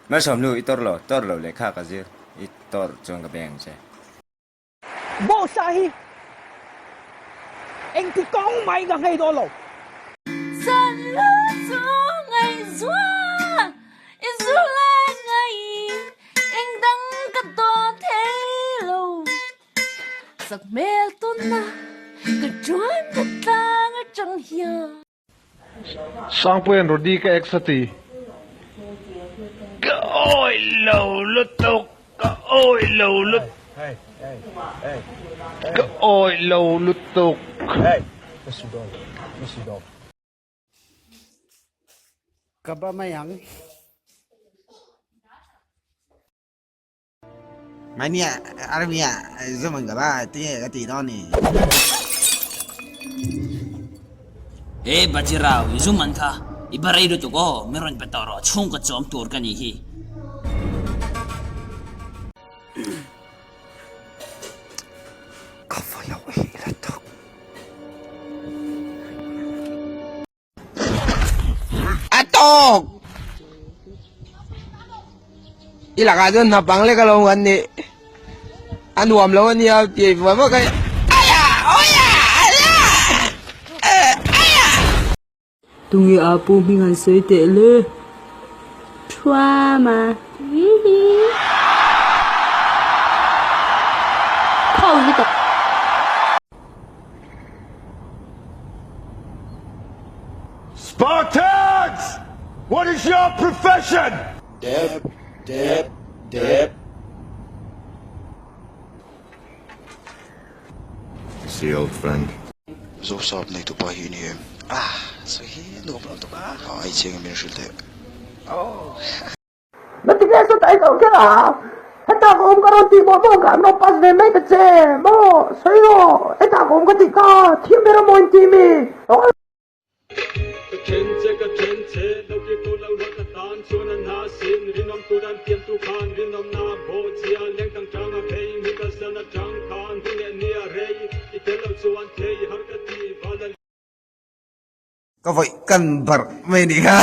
Malsawmnu i tawrh lo, tawrh lo lehkha ka zir, i tawrh chuan ka beng ang che. Boss-a hi engti kawng mahin ka nghei dawn lo. Zanlo chu ngaihzual i zu leh ngai engdang ka dawn thei lo. Sak hmel tuna ka chuan ka tlang atang hian. Sangpuia'n Rody ka ex a ti. Ka awih lo lutuk, ka awih lo lutuk, ka awih lo lutuk. Ka ba mai ang. Mai mia army ah zum an ka ba tinge ka ti dawn ni. He Bajirao i zum an kha i ba rei lutuk aw min rawn pe tawh rawh chhungkaw chawm tur ka nih hi. Ka va lo hi lutuk. A tawk! I lakah chuan hnapang lek alo an nih. A nuam lo ania tih vua vak a. Aya! Oya! Ala! Aya! Tunge a pu hming han sawi teh le? Thuama. Tho lutuk. Spartans! What is your profession? Dep, dep, dep. See old friend. Zosap nei tupa hi ni em? Ah, sawi hi nuam lo tuk a. Ai chiang in min hrilh teh. Oh. Na ti nge saw tai kau kher a? Heta ka awm ka rawn tih maw maw ka an rawn pass ve mai ta che maw? Sawi rawh, heta ka awm ka tih kha thiam ber a maw in ti mi? Ka vawih kan barh mai anih kha.